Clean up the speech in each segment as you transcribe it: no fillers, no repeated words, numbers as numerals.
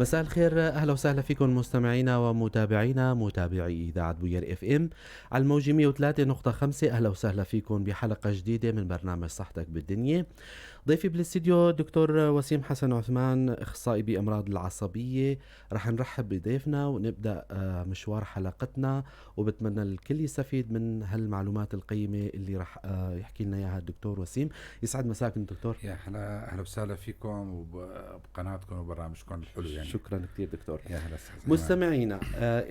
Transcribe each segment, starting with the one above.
مساء الخير، اهلا وسهلا فيكم مستمعينا ومتابعينا متابعي اذاعة بوير FM على الموجة 103.5. اهلا وسهلا فيكم بحلقة جديدة من برنامج صحتك بالدنيا. ضيفي بالاستديو دكتور وسيم حسن عثمان، اخصائي بامراض العصبية. رح نرحب بضيفنا ونبدا مشوار حلقتنا، وبتمنى الكل يستفيد من هالمعلومات القيمة اللي رح يحكي لنا اياها الدكتور وسيم. يسعد مساكم دكتور. يا هلا، اهلا وسهلا فيكم وبقناتكم وبرنامجكم الحلو يعني. شكرا كثير دكتور. يا هلا. مستمعينا،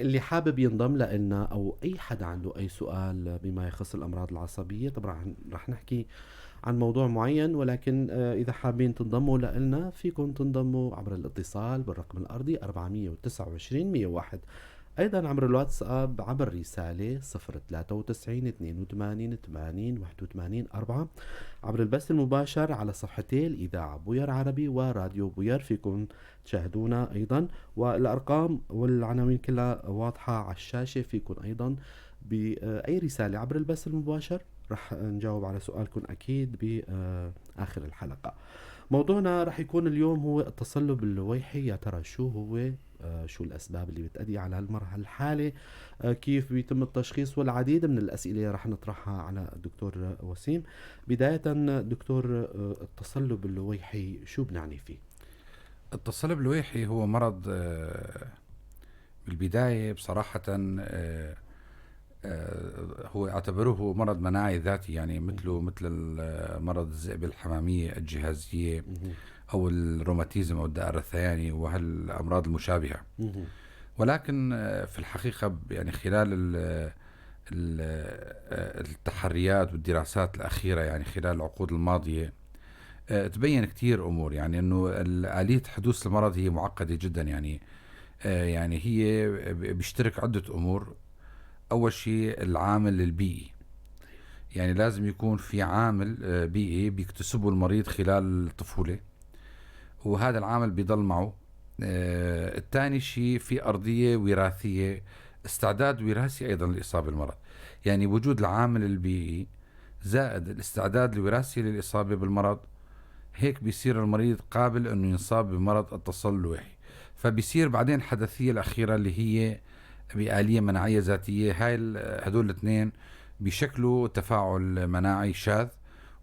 اللي حابب ينضم لنا او اي حدا عنده اي سؤال بما يخص الامراض العصبيه، طبعا رح نحكي عن موضوع معين، ولكن اذا حابين تنضموا لنا فيكم تنضموا عبر الاتصال بالرقم الارضي 429 101، ايضا عبر الواتساب عبر رسالة 093 82 80 81 4، عبر البث المباشر على صفحتي الاذاعة بوير عربي وراديو بوير فيكم تشاهدونا ايضا، والارقام والعناوين كلها واضحة على الشاشة. فيكم ايضا باي رسالة عبر البث المباشر رح نجاوب على سؤالكم اكيد باخر الحلقة. موضوعنا رح يكون اليوم هو التصلب اللويحي. يا ترى شو هو؟ شو الأسباب اللي بتأدي على هالحالة؟ كيف بيتم التشخيص؟ والعديد من الأسئلة رح نطرحها على الدكتور وسيم. بداية دكتور، التصلب اللويحي شو بنعني فيه؟ التصلب اللويحي هو مرض بالبداية بصراحة هو اعتبروه مرض مناعي ذاتي، يعني مثله مثل مرض الذئبة الحمامية الجهازية أو الروماتيزم أو الداء الرثياني وهالأمراض المشابهة. ولكن في الحقيقة يعني خلال التحريات والدراسات الأخيرة، يعني خلال العقود الماضية، تبين كثير أمور، يعني أنه آلية حدوث المرض هي معقدة جدا، يعني هي بيشترك عدة أمور. أول شيء العامل البيئي، يعني لازم يكون في عامل بيئي بيكتسبه المريض خلال الطفولة، وهذا العامل بيضل معه. الثاني شيء في أرضية وراثية، استعداد وراثي أيضا للإصابة بالمرض، يعني وجود العامل البيئي زائد الاستعداد الوراثي للإصابة بالمرض، هيك بيصير المريض قابل أنه ينصاب بمرض التصلب اللويحي. فبيصير بعدين الحدثية الأخيرة اللي هي بآلية مناعية ذاتية، هاي هدول الاثنين بيشكلوا تفاعل مناعي شاذ،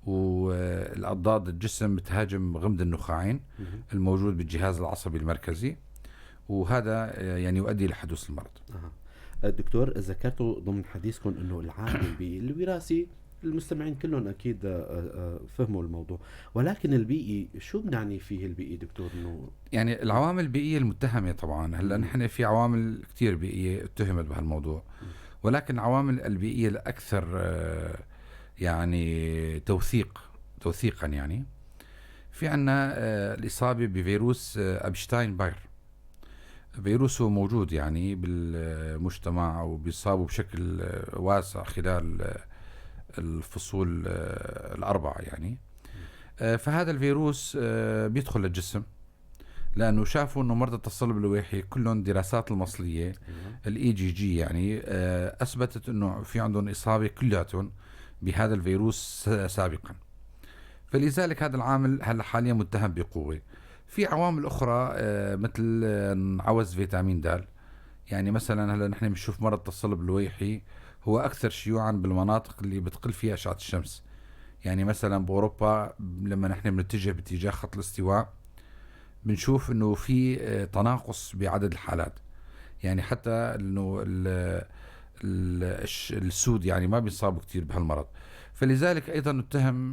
والأضداد الجسم بتهاجم غمد النخاعين الموجود بالجهاز العصبي المركزي، وهذا يعني يؤدي لحدوث المرض. دكتور، ذكرتوا ضمن حديثكم انه العامل البيئي الوراثي، المستمعين كلهم اكيد فهموا الموضوع، ولكن البيئي شو بنعني فيه البيئي دكتور؟ انه يعني العوامل البيئية المتهمه طبعا، هلا نحن في عوامل كثير بيئية اتهمت بهالموضوع، ولكن العوامل البيئية الاكثر يعني توثيقا يعني في عنا الاصابة بفيروس ابشتاين باير. فيروس هو موجود يعني بالمجتمع وبيصابوا بشكل واسع خلال الفصول الأربعة يعني. فهذا الفيروس بيدخل للجسم، لأنه شافوا أنه مرضى التصلب اللويحي كلهم دراسات المصلية ال IgG يعني أثبتت أنه في عندهم إصابة كلياتهم بهذا الفيروس سابقا، فلذلك هذا العامل هلا حاليا متهم بقوة. في عوامل أخرى مثل عوز فيتامين د، يعني مثلا هلا نحن بنشوف مرض التصلب اللويحي هو أكثر شيوعا بالمناطق اللي بتقل فيها أشعة الشمس، يعني مثلا بأوروبا لما نحن بنتجه باتجاه خط الاستواء بنشوف إنه في تناقص بعدد الحالات، يعني حتى إنه السود يعني ما بيصابوا كثير بهالمرض. فلذلك أيضا نتهم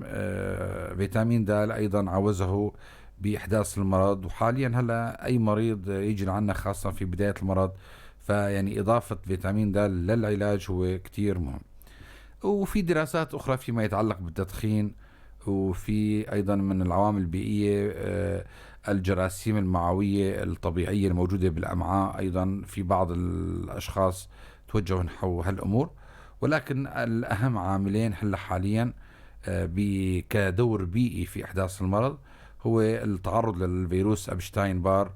فيتامين د أيضا عوزه بإحداث المرض. وحاليا هلا أي مريض يجي لعنا خاصة في بداية المرض، فيعني إضافة فيتامين د للعلاج هو كتير مهم. وفي دراسات أخرى فيما يتعلق بالتدخين، وفي أيضا من العوامل البيئية الجراثيم المعوية الطبيعية الموجودة بالأمعاء، أيضا في بعض الأشخاص توجهوا نحو هالأمور. ولكن الأهم عاملين هلا حاليا كدور بيئي في إحداث المرض هو التعرض للفيروس أبشتاين بار،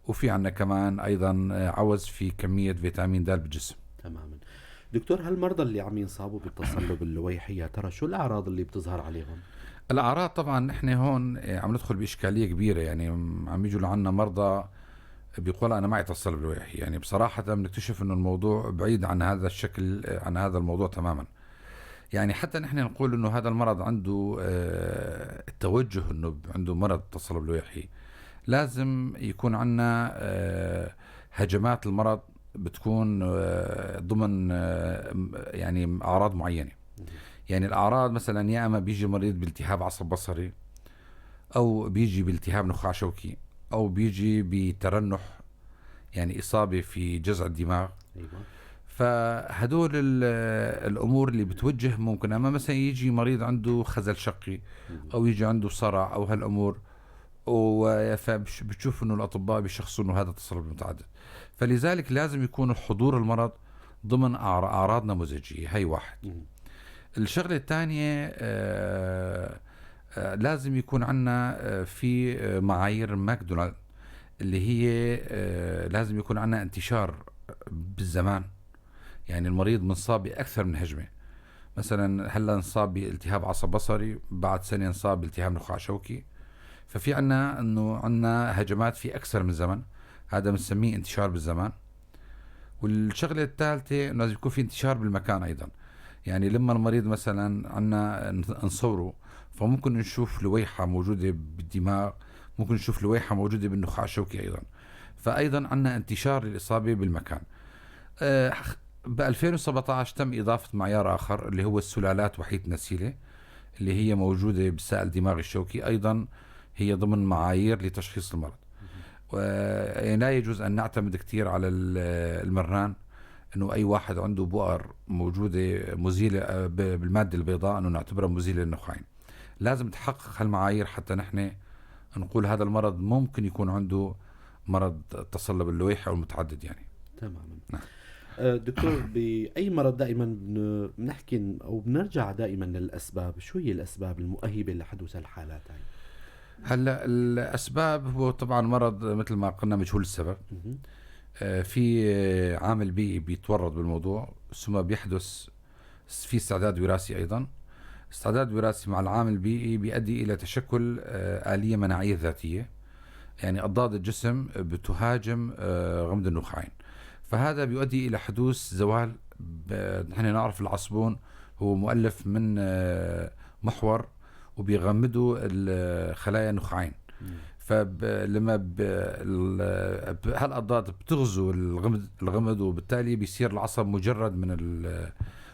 وفي عنا كمان أيضا عوز في كمية فيتامين د بالجسم. تماما. دكتور، هالمرضى اللي عم ينصابوا بالتصلب اللويحي يا ترى شو الأعراض اللي بتظهر عليهم؟ الأعراض طبعا نحن هون عم ندخل بإشكالية كبيرة، يعني عم يجوا لعنا مرضى بيقول انا معي تصلب لويحي. يعني بصراحة بنكتشف انه الموضوع بعيد عن هذا الشكل، عن هذا الموضوع تماما. يعني حتى نحن نقول انه هذا المرض عنده التوجه انه عنده مرض تصلب لويحي، لازم يكون عندنا هجمات المرض بتكون ضمن يعني اعراض معينة. يعني الاعراض مثلا يا اما بيجي مريض بالتهاب عصب بصري، او بيجي بالتهاب نخاع شوكي، او بيجي بترنح، يعني اصابه في جذع الدماغ. ايوه. فهدول الامور اللي بتوجه ممكن. اما مثلا يجي مريض عنده خزل شقي او يجي عنده صرع او هالامور، فبتشوف انه الاطباء بيشخصوا انه هذا تصلب متعدد. فلذلك لازم يكون حضور المرض ضمن اعراض نموذجيه. هي واحد. الشغلة الثانية لازم يكون عندنا في معايير ماكدونالد اللي هي لازم يكون عندنا انتشار بالزمان. يعني المريض منصاب باكثر من هجمة، مثلا هلا انصاب بالتهاب عصب بصري، بعد سنة انصاب بالتهاب نخاع شوكي، ففي عنا انه عنا هجمات في اكثر من زمن، هذا بنسميه انتشار بالزمان. والشغله الثالثة انه لازم يكون في انتشار بالمكان ايضا. يعني لما المريض مثلا عنا نصوره، فممكن نشوف لويحه موجودة بالدماغ، ممكن نشوف لويحه موجودة بالنخاع الشوكي ايضا، فايضا عنا انتشار للاصابة بالمكان. ب 2017 تم اضافه معيار اخر اللي هو السلالات وحيد نسيله، اللي هي موجودة بالسائل الدماغي الشوكي، ايضا هي ضمن معايير لتشخيص المرض. ولا يجوز ان نعتمد كثير على المرنان، انه اي واحد عنده بؤر موجودة مزيله بالماده البيضاء انه نعتبرها مزيله للنخاعين. لازم تحقق هالمعايير حتى نحن نقول هذا المرض ممكن يكون عنده مرض التصلب اللويحي او المتعدد يعني. تماما. نعم. دكتور، بأي مرض دائما بنحكي أو بنرجع دائما للأسباب، شو هي الأسباب المؤهبة لحدوث الحالات هاي؟ هلا الاسباب هو طبعا مرض مثل ما قلنا مجهول السبب. في عامل بيئي بيتورط بالموضوع، ثم بيحدث في استعداد وراثي ايضا. استعداد وراثي مع العامل البيئي بيؤدي الى تشكل آلية مناعية ذاتية، يعني اضداد الجسم بتهاجم غمد النخاعين، فهذا بيؤدي الى حدوث زوال. نحن نعرف العصبون هو مؤلف من محور وبيغمدوا الخلايا النخاعين، فلما هالاضداد بتغزو الغمد، وبالتالي بيصير العصب مجرد من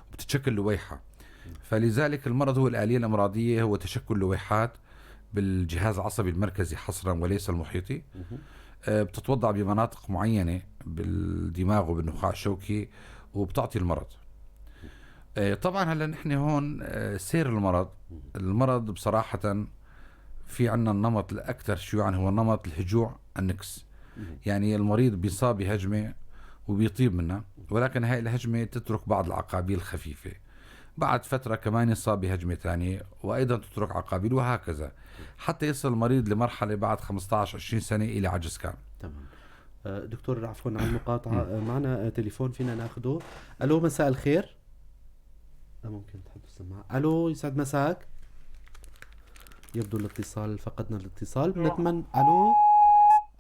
وبتتشكل لويحه. فلذلك المرض هو الآلية الأمراضية هو تشكل لويحات بالجهاز العصبي المركزي حصرا وليس المحيطي. بتتوضع بمناطق معينة بالدماغ وبالنخاع الشوكي وبتعطي المرض. طبعا هلا نحن هون سير المرض. المرض بصراحة في عنا النمط الأكثر شيوعا هو نمط الهجوع النكس. يعني المريض بيصاب بهجمة وبيطيب منها، ولكن هاي الهجمة تترك بعض العقابيل الخفيفة. بعد فترة كمان يصاب بهجمة ثانية وأيضا تترك عقابيل، وهكذا حتى يصل المريض لمرحلة بعد 15-20 سنة إلى عجز كامل. تمام. دكتور عفوا على المقاطعة، معنا تليفون فينا ناخده. ألو، مساء الخير. ممكن تحط السماعة. ألو، يسعد مساك. يبدو الاتصال، فقدنا الاتصال. بنتمنى. ألو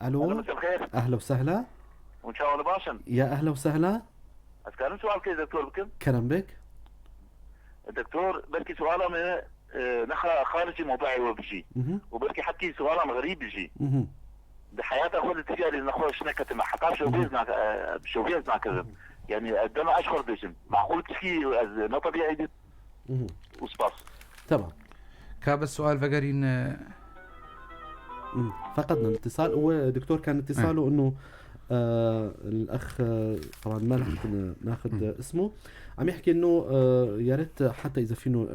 ألو، مساء الخير. أهلا وسهلا. وإن شاء الله باشا. يا أهلا وسهلا. أسألك سؤال كده دكتور بكم؟ كرم بك. دكتور بركي سؤال من نخرة خارجي موضوعي وبجي، وبركي حكي سؤال غريب بيجي. بحياتي أخذ التجاري نخرج شنكة مع حتى شوفيز مع كذا. يعني قدام أشهر بيجم معقول تشكي ما طبيعي دي وسباس. تمام. كاب السؤال فقرين. فقدنا الاتصال. هو دكتور كان اتصاله انه الاخ طبعا ما رح ناخذ اسمه، عم يحكي انه يا ريت حتى اذا فينه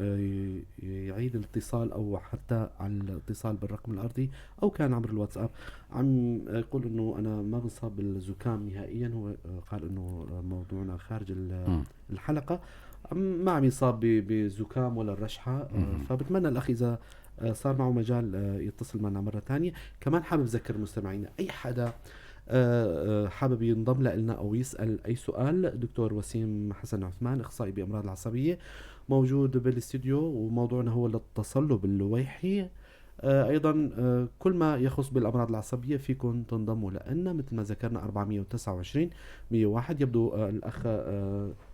يعيد الاتصال او حتى على الاتصال بالرقم الارضي او كان عبر الواتساب. عم يقول انه انا ما بنصاب بالزكام نهائيا، هو قال انه موضوعنا خارج الحلقة، ما عم يصاب بزكام ولا الرشحه. فبتمنى الاخ اذا صار معه مجال يتصل معنا مرة ثانية. كمان حابب اذكر مستمعينا اي حدا حابب ينضم لنا أو يسأل أي سؤال، دكتور وسيم حسن عثمان أخصائي بأمراض العصبية موجود بالاستوديو، وموضوعنا هو التصلب اللويحي. ايضا كل ما يخص بالامراض العصبية فيكم تنضموا لنا مثل ما ذكرنا 429 101. يبدو الاخ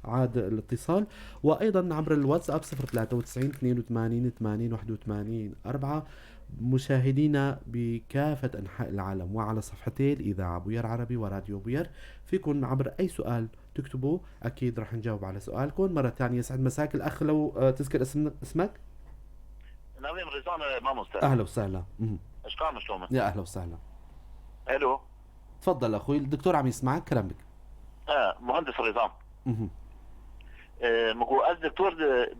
عاد الاتصال، وايضا عبر الواتساب 093 82 80 81 4. مشاهدينا بكافة أنحاء العالم وعلى صفحتي الإذاعة بوير عربي وراديو بوير، فيكم عبر أي سؤال تكتبوه أكيد رح نجاوب على سؤالكم. مرة ثانية يسعد مساك الأخ، لو تذكر اسمك. نعم رزان ماموستا. أهلا وسهلا. اشكال شلونك؟ يا أهلا وسهلا. الو تفضل أخوي، الدكتور عم يسمعك، كلامك. مهندس رزان. مقول الدكتور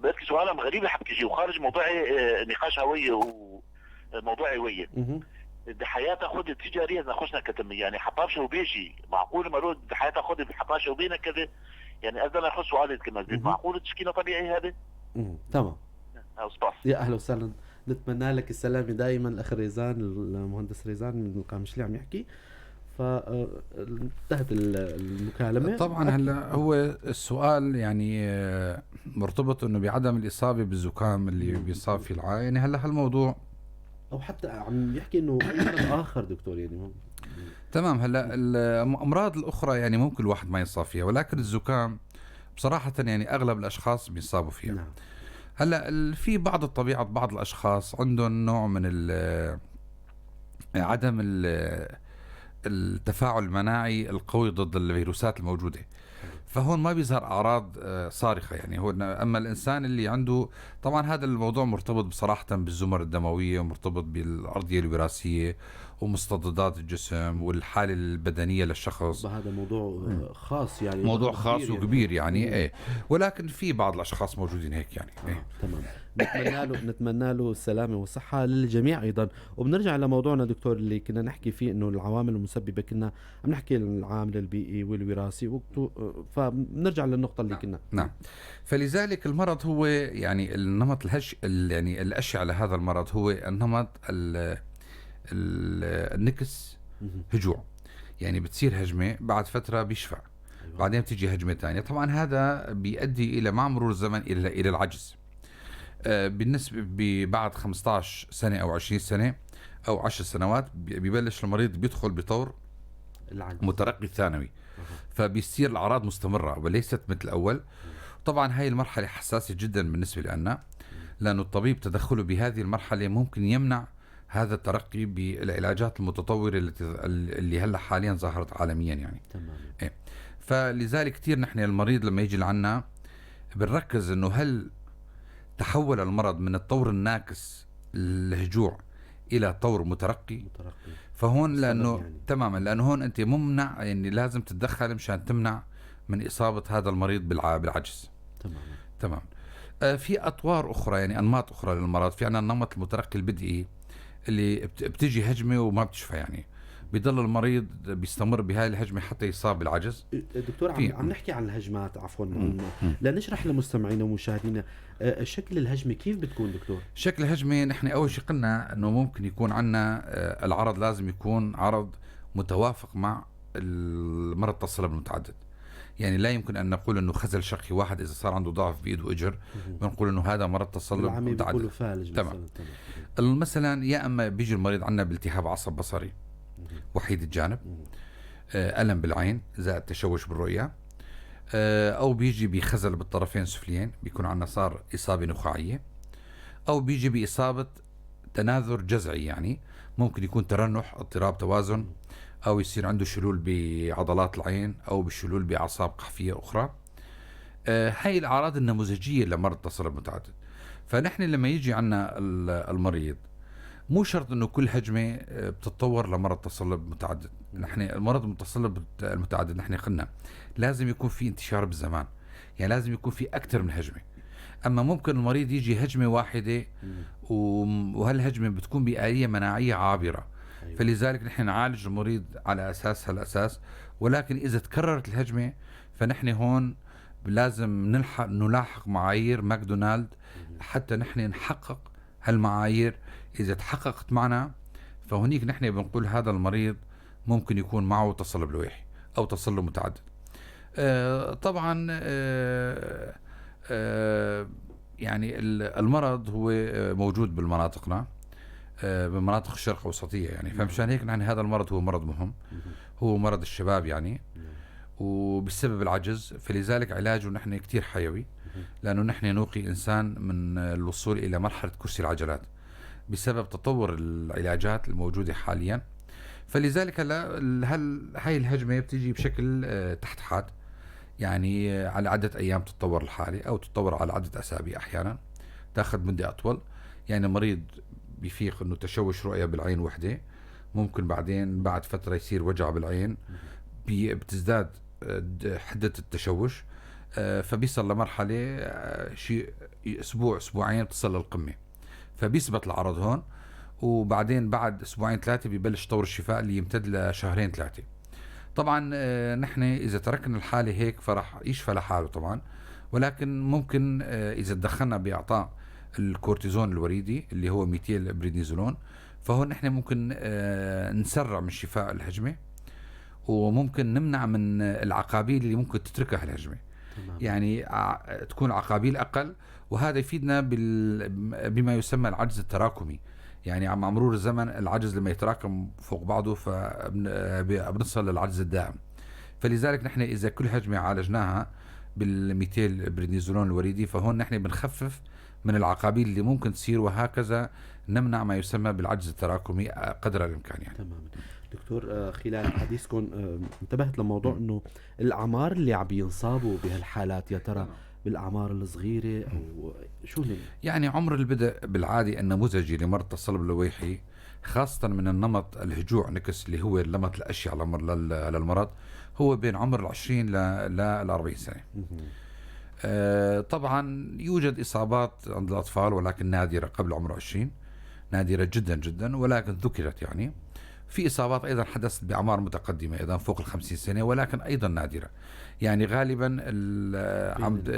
بس سؤال غريب حبكي وخارج موضوعي نقاش هوية وموضوعي هوية. بحياة خد التجارية نخشنا كتم يعني حبابش وبيجي معقول مرود بحياة خد بحبابش وبينا كذا يعني أزل نخش سؤال كمان معقول تشكينا طبيعي هذا؟ تمام. يا أهلا وسهلا، نتمنى لك السلامة دائما. الأخ ريزان، المهندس ريزان من القامشلي عم يحكي، فانتهت المكالمة. طبعا هلا هو السؤال يعني مرتبط انه بعدم الإصابة بالزكام اللي بيصاب فيه العائلة، يعني هلا هالموضوع او حتى عم يحكي انه اي مرض اخر دكتور يعني. تمام. هلا الامراض الاخرى يعني ممكن الواحد ما يصاب فيها، ولكن الزكام بصراحة يعني اغلب الاشخاص بيصابوا فيها. نعم. هلا في بعض الطبيعة بعض الاشخاص عندهم نوع من عدم التفاعل المناعي القوي ضد الفيروسات الموجودة، فهون ما بيظهر اعراض صارخة يعني. هو اما الانسان اللي عنده طبعا هذا الموضوع مرتبط بصراحة بالزمر الدموية ومرتبط بالارضيه الوراثية ومستضدات الجسم والحالة البدنية للشخص. هذا موضوع خاص يعني، موضوع خاص وكبير يعني ايه، ولكن في بعض الاشخاص موجودين هيك يعني. إيه. تمام. نتمنى له السلامة والصحة للجميع ايضا. وبنرجع لموضوعنا دكتور اللي كنا نحكي فيه انه العوامل المسببه، كنا عم نحكي العامل البيئي والوراثي، فبنرجع للنقطة اللي كنا. نعم. فلذلك المرض هو يعني النمط الهش يعني الاشيع لهذا المرض هو النمط النكس هجوع، يعني بتصير هجمة بعد فترة بيشفع. أيوة. بعدين بتيجي هجمة ثانية. طبعا هذا بيؤدي الى مع مرور الزمن الى العجز. بالنسبة بعد 15 سنة او 20 سنة او 10 سنوات بيبلش المريض بيدخل بطور العجز مترقي الثانوي. فبيصير الاعراض مستمرة وليست مثل الاول. طبعا هاي المرحلة حساسة جدا بالنسبة لنا، لانه الطبيب تدخله بهذه المرحلة ممكن يمنع هذا الترقي بالعلاجات المتطورة اللي هلا حاليا ظهرت عالميا يعني. تمام. إيه. فلذلك كثير نحن المريض لما يجي لعنا بنركز انه هل تحول المرض من الطور الناكس الهجوع الى طور مترقي. فهون لانه يعني. تماما، لانه هون انت ممنع يعني لازم تتدخل مشان تمنع من اصابه هذا المريض بالعجز. تمام. في اطوار اخرى يعني انماط اخرى للمرض. في عندنا النمط المترقي البدئي اللي بتجي هجمة وما بتشفى، يعني بيضل المريض بيستمر بهاي الهجمة حتى يصاب بالعجز. دكتور عم نحكي عن الهجمات، عفوا، لنشرح لمستمعينا ومشاهدينا شكل الهجمة كيف بتكون دكتور؟ شكل الهجمة نحن اول شيء قلنا انه ممكن يكون عندنا العرض لازم يكون عرض متوافق مع المرض التصلب المتعدد. يعني لا يمكن ان نقول انه خزل شقي واحد اذا صار عنده ضعف بايد واجر بنقول انه هذا مرض تصلب متعدد. تمام. مثلا يا اما بيجي المريض عندنا بالتهاب عصب بصري وحيد الجانب، ألم بالعين زائد تشوش بالرؤية، أو بيجي بخزل بالطرفين السفليين، بيكون عندنا صار إصابة نخاعية، أو بيجي بإصابة تناذر جزعي، يعني ممكن يكون ترنح، اضطراب توازن، أو يصير عنده شلول بعضلات العين أو بشلول بأعصاب قحفية أخرى. هاي الأعراض النموذجية لمرض التصلب المتعدد. فنحن لما يجي عنا المريض مو شرط انه كل هجمة بتتطور لمرض تصلب متعدد. نحن المرض المتصلب المتعدد نحن قلنا لازم يكون في انتشار بالزمان، يعني لازم يكون في اكثر من هجمة. اما ممكن المريض يجي هجمة واحدة وهالهجمه بتكون بآلية مناعية عابرة. أيوة. فلذلك نحن نعالج المريض على اساس هالاساس، ولكن اذا تكررت الهجمة فنحن هون لازم نلاحق معايير ماكدونالد حتى نحن نحقق هالمعايير. إذا تحققت معنا فهنيك نحن بنقول هذا المريض ممكن يكون معه تصلب لويحي أو تصلب متعدد. طبعا يعني المرض هو موجود بالمناطقنا، بمناطق الشرق الاوسطيه يعني. فمشان هيك نحن هذا المرض هو مرض مهم، هو مرض الشباب يعني، وبسبب العجز، فلذلك علاجه نحن كتير حيوي، لأنه نحن نوقي إنسان من الوصول إلى مرحلة كرسي العجلات بسبب تطور العلاجات الموجودة حاليا. فلذلك هلا هاي الهجمة بتيجي بشكل تحت حاد، يعني على عدة أيام تتطور الحالة أو تتطور على عدة أسابيع، أحيانا تأخذ مدة أطول. يعني مريض بيفيق إنه تشوش رؤية بالعين وحدة، ممكن بعدين بعد فترة يصير وجع بالعين، بتزداد حدة التشوش، فبيصل لمرحلة شيء أسبوع أسبوعين بتصل للقمة، فبيثبت العرض هون، وبعدين بعد أسبوعين ثلاثة ببلش طور الشفاء اللي يمتد لشهرين ثلاثة. طبعا نحن إذا تركنا الحالة هيك فرح يشفى لحاله طبعا، ولكن ممكن إذا تدخلنا بإعطاء الكورتيزون الوريدي اللي هو ميثيل بريدنيزولون، فهون نحن ممكن نسرع من شفاء الهجمة، وممكن نمنع من العقابيل اللي ممكن تتركها الهجمة. يعني تكون عقابيل أقل، وهذا يفيدنا بما يسمى العجز التراكمي. يعني مع مرور الزمن العجز لما يتراكم فوق بعضه فبنصل للعجز الدائم. فلذلك نحن إذا كل هجمة عالجناها بالميثيل بريدنيزولون الوريدي، فهون نحن بنخفف من العقابيل اللي ممكن تصير، وهكذا نمنع ما يسمى بالعجز التراكمي قدر الإمكان يعني. تماما دكتور، خلال حديثكم انتبهت لموضوع انه الاعمار اللي عم ينصابوا بهالحالات، يا ترى بالاعمار الصغيرة او شو هن؟ يعني عمر البدء بالعادة النموذجي لمرض التصلب اللويحي، خاصة من النمط الهجوع نكس اللي هو النمط الاشيع للمرض، هو بين عمر 20 ل 40 سنة. طبعا يوجد اصابات عند الاطفال ولكن نادرة قبل عمر 20، نادرة جدا جدا، ولكن ذكرت يعني. في إصابات أيضا حدثت بأعمار متقدمة أيضا فوق 50 سنة، ولكن أيضا نادرة. يعني غالبا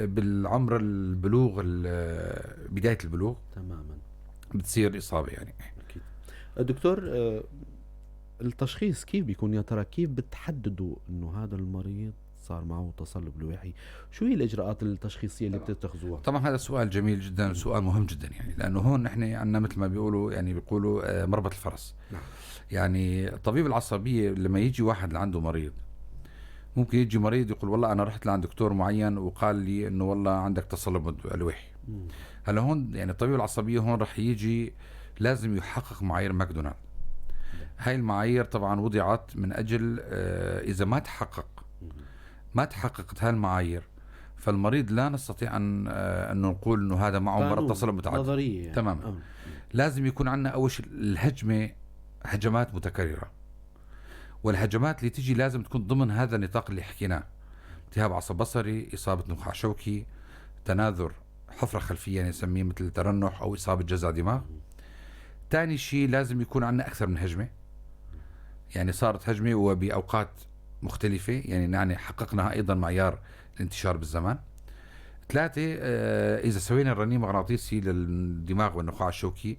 بالعمر البلوغ، بداية البلوغ تماما بتصير إصابة يعني. أكيد. دكتور، التشخيص كيف بيكون يا ترى؟ كيف بتحددوا إنه هذا المريض صار معه تصلب لويحي؟ شو هي الإجراءات التشخيصية اللي بتتخذوها؟ طبعا هذا سؤال جميل جدا، سؤال مهم جدا يعني، لأنه هون نحن عندنا مثل ما بيقولوا يعني بيقولوا مربط الفرس. نعم. يعني الطبيب العصبية لما يجي واحد لعنده مريض، ممكن يجي مريض يقول والله أنا رحت لعند دكتور معين وقال لي إنه والله عندك تصلب لويحي. هلا هون يعني الطبيب العصبية هون رح يجي لازم يحقق معايير ماكدونالد. هاي المعايير طبعا وضعت من أجل إذا ما تحققت هالمعايير فالمريض لا نستطيع أن نقول إنه هذا معه مرض تصلب متعدد. نظرية يعني. تماما. لازم يكون عندنا أول شيء الهجمة هجمات متكررة، والهجمات اللي تيجي لازم تكون ضمن هذا النطاق اللي حكيناه: التهاب عصب بصري، إصابة نخاع شوكي، تناذر حفرة خلفية نسميه مثل ترنح، أو إصابة جزع دماغ. ثاني شيء لازم يكون عندنا أكثر من هجمة، يعني صارت هجمة وبأوقات مختلفة، يعني حققنا أيضا معيار الانتشار بالزمان. ثلاثة، إذا سوينا الرنين مغناطيسي للدماغ والنخاع الشوكي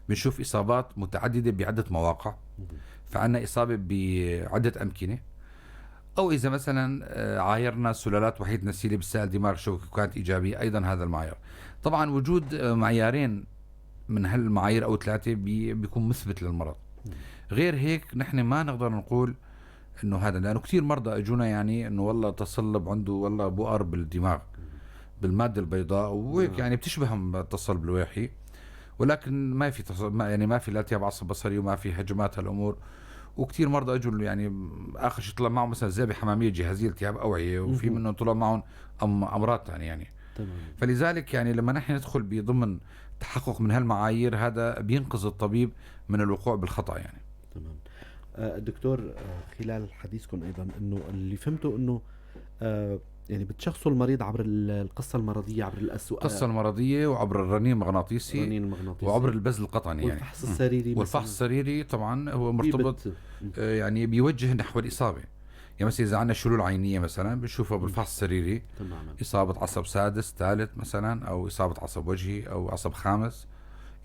بنشوف إصابات متعددة بعدة مواقع، فعنا إصابة بعدة أمكنة. أو إذا مثلا عايرنا سلالات وحيد نسيلة بالسائل دماغ الشوكي وكانت إيجابية، أيضا هذا المعيار. طبعا وجود معيارين من هالمعايير أو ثلاثة بيكون مثبت للمرض. غير هيك نحن ما نقدر نقول إنه هذا، لأنه كثير مرضى أجونا يعني إنه والله تصلب عنده والله بؤر بالدماغ بالمادة البيضاء وهيك، يعني بتشبههم التصلب اللويحي، ولكن ما في يعني ما في لا التهاب عصب بصري وما في هجمات هالامور. وكثير مرضى اجوا يعني اخر شيء طلع معهم مثلا ذئبه حماميه جهازيه التهاب اوعيه، وفي منهم طلع معهم امراض ثانية يعني. تمام. فلذلك يعني لما نحن ندخل بضمن تحقق من هالمعايير هذا بينقذ الطبيب من الوقوع بالخطا يعني. تمام. دكتور، خلال حديثكم ايضا انه اللي فهمته انه يعني بتشخصوا المريض عبر القصة المرضية، عبر القصة المرضية وعبر الرنين المغناطيسي وعبر البزل القطني يعني، والفحص السريري. والفحص السريري طبعا هو مرتبط يعني بيوجه نحو الإصابة. يعني مثلا إذا عندنا شلول عينية مثلا بنشوفها بالفحص السريري. تماما. إصابة عصب سادس ثالث مثلا، أو إصابة عصب وجهي أو عصب خامس،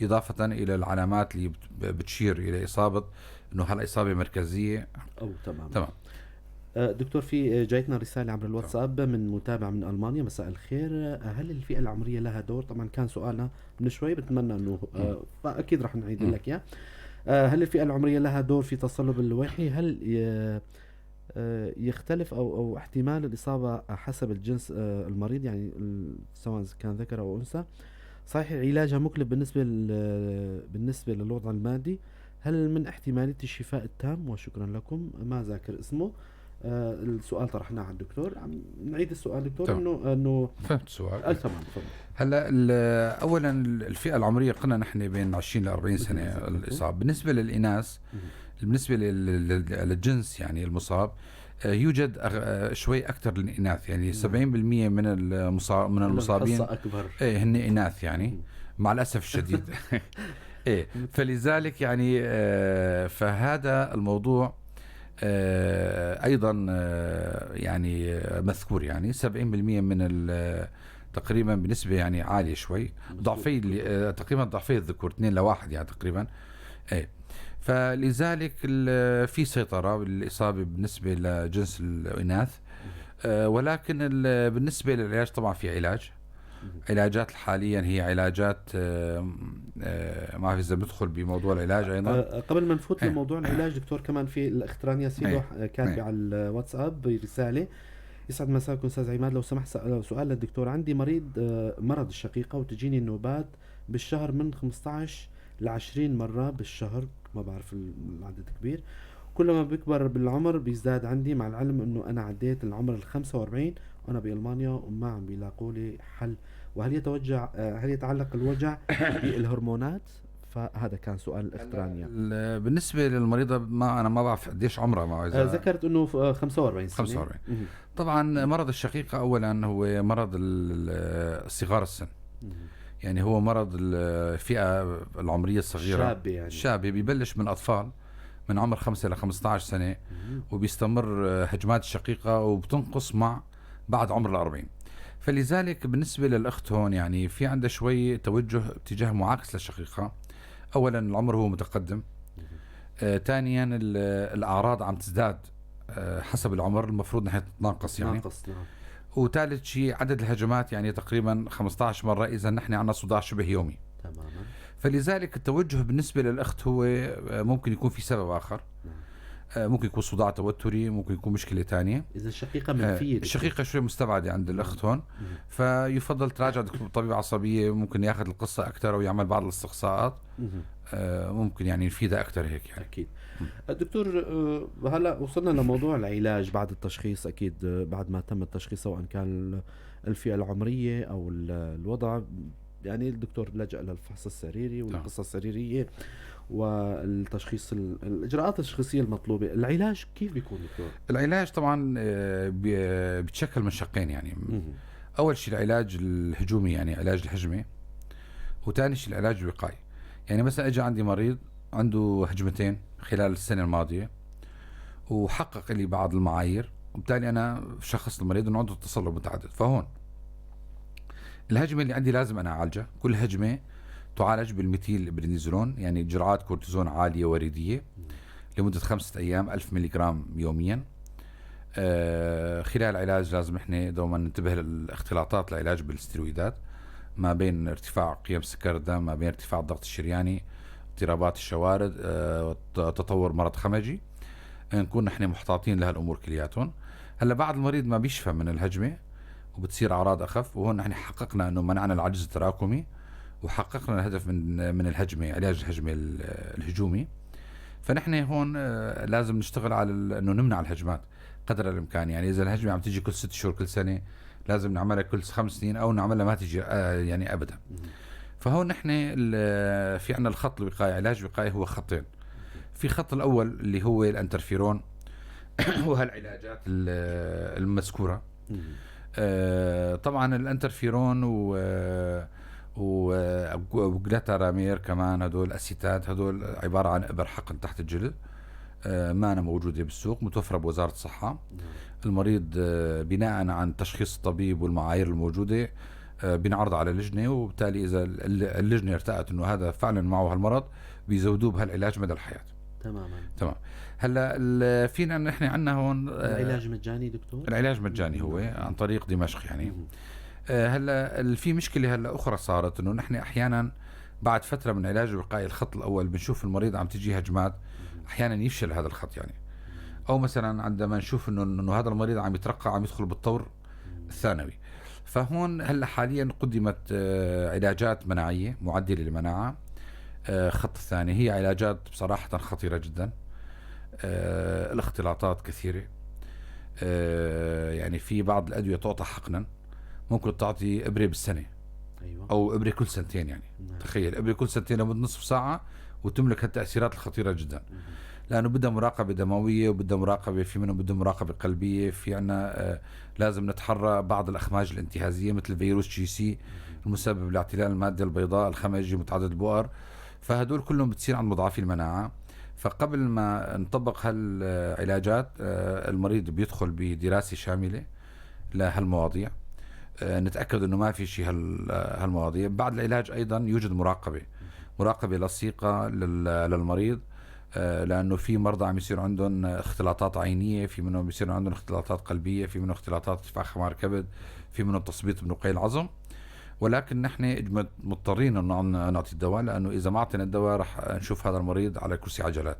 إضافة إلى العلامات اللي بتشير إلى إصابة إنه هالإصابة مركزية أو تمام. تمام. دكتور، في جايتنا رسالة عبر الواتساب من متابع من ألمانيا. مساء الخير، هل الفئة العمرية لها دور؟ طبعا كان سؤالنا من شوي، بتمنى أنه فأكيد رح نعيد لك إياه. هل الفئة العمرية لها دور في تصلب اللويحي؟ هل يختلف أو احتمال الإصابة حسب الجنس المريض، يعني سواء كان ذكر أو أنثى؟ صحيح علاجها مكلف بالنسبة للوضع المادي. هل من احتمالية الشفاء التام؟ وشكرا لكم. ما ذاكر اسمه. السؤال طرحناه على الدكتور، عم نعيد السؤال دكتور. انه فهمت السؤال. تمام، تفضل. هلا اولا الفئة العمرية قلنا نحن بين 20 ل 40 سنة الاصابة. بالنسبة للاناث، بالنسبة للجنس يعني المصاب، يوجد شوي اكثر للاناث، يعني 70% من من المصابين اكبر ايه هن اناث يعني مع الاسف الشديد. ايه فلذلك يعني فهذا الموضوع ايضا يعني مذكور، يعني 70% من تقريبا بنسبة يعني عالية شوي، ضعفي تقريبا ضعفي الذكور، 2 ل1 يعني تقريبا. ايه فلذلك في سيطرة بالاصابة بالنسبة لجنس الاناث، ولكن بالنسبة للعلاج طبعا في علاج. علاجات حاليا هي علاجات ما اعرف اذا بدخل بموضوع العلاج ايضا. قبل ما نفوت لموضوع العلاج دكتور، كمان في الاخت رانيا سيدو كاتبه على الواتساب برسالة: يسعد مساكم استاذ عماد، لو سمحت سؤال للدكتور، عندي مريض مرض الشقيقة وتجيني النوبات بالشهر من 15 ل 20 مرة بالشهر، ما بعرف العدد كبير، كلما بكبر بالعمر بيزداد عندي، مع العلم انه انا عديت العمر ال 45 وانا بالمانيا وما عم بيلاقوا لي حل، وهل يتوجع هل يتعلق الوجع بالهرمونات؟ فهذا كان سؤال الاخت رانيا. بالنسبة للمريضه ما انا ما بعرف قديش عمرها، ما إذا ذكرت انه 45 سنة. 45. طبعا مرض الشقيقة اولا هو مرض صغار السن، يعني هو مرض الفئة العمرية الصغيرة، شابه يعني، شابه، بيبلش من اطفال من عمر 5 ل 15 سنة، وبيستمر هجمات الشقيقة وبتنقص مع بعد عمر 40. فلذلك بالنسبة للأخت هون يعني في عندها شوي توجه اتجاه معاكس للشقيقة. أولا العمر هو متقدم، ثانيا الأعراض عم تزداد حسب العمر، المفروض نحن تتناقص يعني. ناقص، نعم. وثالث شيء عدد الهجمات يعني تقريبا 15 مرة، إذا نحن عندنا صداع شبه يومي. تماما. فلذلك التوجه بالنسبة للأخت هو ممكن يكون في سبب آخر، ممكن يكون صداع توتري، ممكن يكون مشكلة تانية. إذا الشقيقة منفية، الشقيقة شوي مستبعدة عند الأخت هون، فيفضل تراجع دكتور طبيب عصبية، ممكن ياخذ القصة أكثر ويعمل بعض الاستقصاءات، ممكن يعني يفيدها أكثر هيك يعني. أكيد. دكتور، هلا وصلنا لموضوع العلاج بعد التشخيص، أكيد بعد ما تم التشخيص سواء كان الفئة العمرية أو الوضع، يعني الدكتور لجأ للفحص السريري والقصة السريرية والتشخيص، الإجراءات التشخيصية المطلوبة. العلاج كيف بيكون دكتور؟ العلاج طبعا بيتشكل من شقين يعني. أول شيء العلاج الهجومي يعني علاج الهجمة، وثاني شيء العلاج الوقائي. يعني مثلا اجى عندي مريض عنده هجمتين خلال السنة الماضية وحقق لي بعض المعايير، وبالتالي أنا شخص المريض إنه عنده تصلب متعدد. فهون الهجمة اللي عندي لازم أنا أعالجها، كل هجمة تعالج بالميثيل بريدنيزولون، يعني جرعات كورتيزون عالية وريدية لمدة 5 أيام، 1000 ملغ يوميا. خلال العلاج لازم احنا دوما ننتبه للاختلاطات العلاج بالستيرويدات، ما بين ارتفاع قيم سكر الدم، ما بين ارتفاع الضغط الشرياني، اضطرابات الشوارد، تطور مرض خمجي، نكون نحن محتاطين لهالامور كلياتهم. هلا بعد المريض ما بيشفى من الهجمة وبتصير اعراض اخف، وهون نحن حققنا انه منعنا العجز التراكمي وحققنا الهدف من الهجمة، علاج الهجمة الهجومي. فنحن هون لازم نشتغل على انه نمنع الهجمات قدر الامكان. يعني اذا الهجمة عم تيجي كل 6 شهور كل سنة، لازم نعملها كل 5 سنين او نعملها ما تيجي يعني ابدا. فهون نحن في عندنا الخط الوقائي، علاج وقائي هو خطين. في خط الاول اللي هو الانترفيرون وهالعلاجات المذكورة. طبعا الانترفيرون و glatiramer كمان، هدول اسيتات، هدول عبارة عن ابر حقن تحت الجلد، ما أنا موجودة بالسوق، متوفرة بوزارة الصحة. المريض بناء عن تشخيص الطبيب والمعايير الموجودة بنعرض على لجنة، وبالتالي إذا اللجنة ارتأت إنه هذا فعلا معه هالمرض بيزودوه بهالعلاج مدى الحياة. تماما. تمام. هلا فينا نحن عندنا هون العلاج مجاني دكتور؟ العلاج مجاني هو عن طريق دمشق يعني. هلا في مشكلة هلا اخرى صارت، انه نحن احيانا بعد فترة من علاج الوقائي الخط الاول بنشوف المريض عم تجي هجمات، احيانا يفشل هذا الخط يعني، او مثلا عندما نشوف انه هذا المريض عم يترقى، عم يدخل بالطور الثانوي. فهون هلا حاليا قدمت علاجات مناعية معدله للمناعه، خط الثاني، هي علاجات بصراحة خطيرة جدا، الاختلاطات كثيرة، يعني في بعض الادوية تعطى حقنا، ممكن تعطي ابره بالسنة. أيوة. او ابره كل سنتين يعني. نعم. تخيل ابره كل سنتين لمدة نصف ساعة وتملك هالتاثيرات الخطيرة جدا. لانه بدها مراقبة دموية وبدها مراقبة، في منهم بدهم مراقبة قلبية، في عنا لازم نتحرى بعض الاخماج الانتهازيه مثل فيروس جي سي المسبب لاعتلال المادة البيضاء الخمجي متعدد البؤر، فهدول كلهم بتصير عند مضاعفي المناعة. فقبل ما نطبق هالعلاجات المريض بيدخل بدراسة شاملة لهالمواضيع، نتاكد انه ما في شيء هالمواضيع. بعد العلاج ايضا يوجد مراقبة لصيقه للمريض، لانه في مرضى عم يصير عندهم اختلاطات عينيه، في منهم بيصير عندهم اختلاطات قلبية، في منهم اختلاطات ارتفاع خمار كبد، في منهم تثبيط بنقي العظم. ولكن نحن مضطرين انه نعطي الدواء، لانه اذا ما اعطينا الدواء رح نشوف هذا المريض على كرسي عجلات.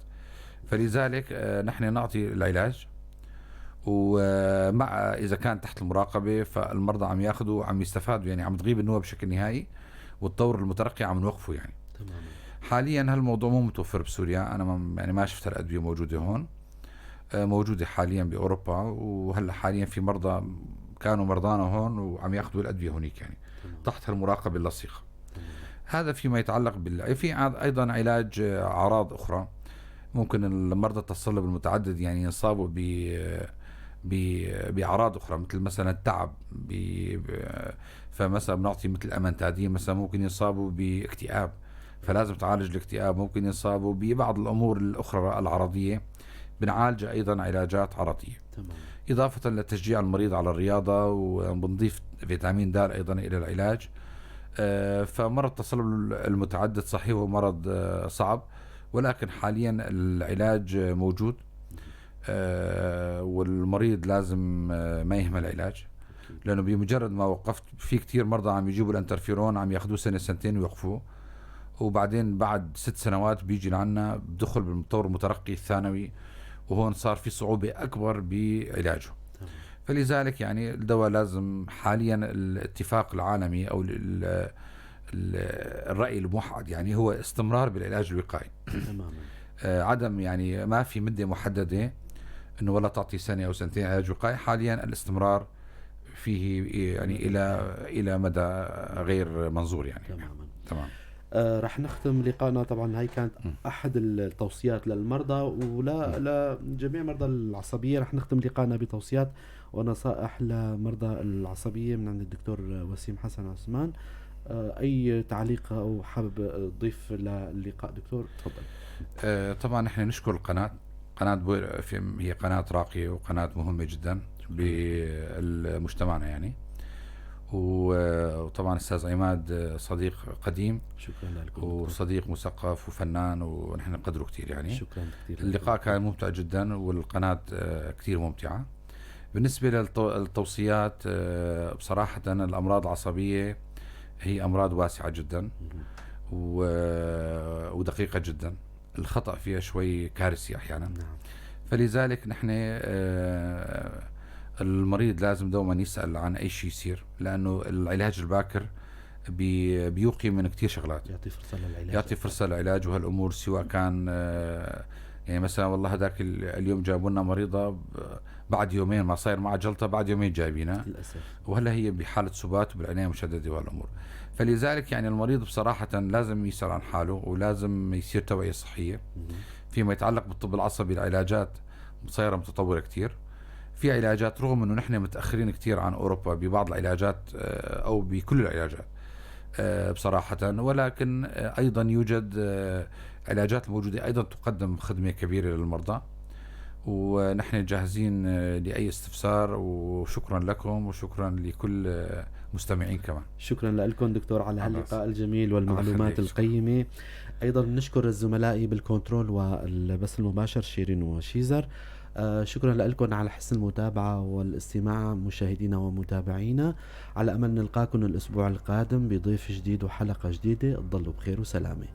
فلذلك نحن نعطي العلاج، ومع اذا كان تحت المراقبة فالمرضى عم ياخذوا عم يستفادوا يعني، عم تغيب النوبة بشكل نهائي، والطور المترقي عم نوقفه يعني. تماما. حاليا هالموضوع مو متوفر بسوريا، انا ما يعني ما شفت هالادويه موجودة هون، موجودة حاليا باوروبا، وهلا حاليا في مرضى كانوا مرضانا هون وعم ياخذوا الادوية هونيك يعني. تمام. تحت المراقبة اللصيقه. تمام. هذا فيما يتعلق في ايضا علاج اعراض اخرى، ممكن المرضى التصلب المتعدد يعني ينصابوا باعراض اخرى مثل مثلا التعب، فمثلا بنعطي مثل امانتادين مثلا، ممكن ينصابوا باكتئاب فلازم تعالج الاكتئاب، ممكن ينصابوا ببعض الامور الاخرى العرضية بنعالجها ايضا علاجات عرضية. تمام. اضافه لتشجيع المريض على الرياضة، وبنضيف فيتامين د ايضا الى العلاج. فمرض التصلب المتعدد صحيح هو مرض صعب، ولكن حاليا العلاج موجود، والمريض لازم ما يهمل العلاج، لانه بمجرد ما وقفت، في كثير مرضى عم يجيبوا الانترفيرون عم ياخذوه سنة سنتين ويوقفوه، وبعدين بعد 6 سنوات بيجي لعنا بدخل بالطور المترقي الثانوي، وهون صار في صعوبة أكبر بعلاجه. فلذلك يعني الدواء لازم حاليا الاتفاق العالمي أو الرأي الموحد يعني هو استمرار بالعلاج الوقائي. تماما. عدم يعني ما في مدة محددة إنه ولا تعطي سنة أو سنتين علاج وقائي، حاليا الاستمرار فيه يعني إلى مدى غير منظور يعني. تماما. تمام. رح نختم لقائنا. طبعا هاي كانت احد التوصيات للمرضى ولا لجميع مرضى العصبية. رح نختم لقائنا بتوصيات ونصائح لمرضى العصبية من عند الدكتور وسيم حسن عثمان. اي تعليق او حابب تضيف للقاء دكتور تفضل. طبعا نحن نشكر القناة، قناة بوير اف ام هي قناة راقية وقناة مهمة جدا بمجتمعنا يعني، وطبعا استاذ عماد صديق قديم. شكرا لكم. وصديق مثقف وفنان، ونحن نقدره كثير يعني. شكرا كثير. اللقاء كان ممتع جدا، والقناة كثير ممتعة. بالنسبة للتوصيات، بصراحة الأمراض العصبية هي أمراض واسعة جدا ودقيقة جدا، الخطأ فيها شوي كارثي أحيانا. نعم. فلذلك نحن المريض لازم دوما يسأل عن أي شيء يصير، لأنه العلاج الباكر بيوقي من كتير شغلات، يعطي فرصة للعلاج، يعطي فرصة للعلاج وهالأمور، سواء كان يعني مثلا والله هذاك اليوم جابوا لنا مريضة بعد يومين ما صاير معها جلطة، بعد يومين جايبينها للأسف، وهلا هي بحالة سبات وبالعناية المشددة وهالأمور. فلذلك يعني المريض بصراحة لازم يسأل عن حاله، ولازم يصير توعية صحية. فيما يتعلق بالطب العصبي العلاجات صايرة متطورة كتير، في علاجات رغم انه نحن متاخرين كثير عن اوروبا ببعض العلاجات او بكل العلاجات بصراحة، ولكن ايضا يوجد علاجات موجودة ايضا تقدم خدمة كبيرة للمرضى. ونحن جاهزين لأي استفسار، وشكرا لكم وشكرا لكل مستمعين كمان. شكرا لكم دكتور على هاللقاء الجميل والمعلومات القيمة. أيضا بنشكر الزملاء بالكنترول والبث المباشر شيرين وشيزر. شكرا لكم على حسن المتابعة والاستماع مشاهدينا ومتابعينا، على أمل نلقاكم الأسبوع القادم بضيف جديد وحلقة جديدة. تضلوا بخير وسلامة.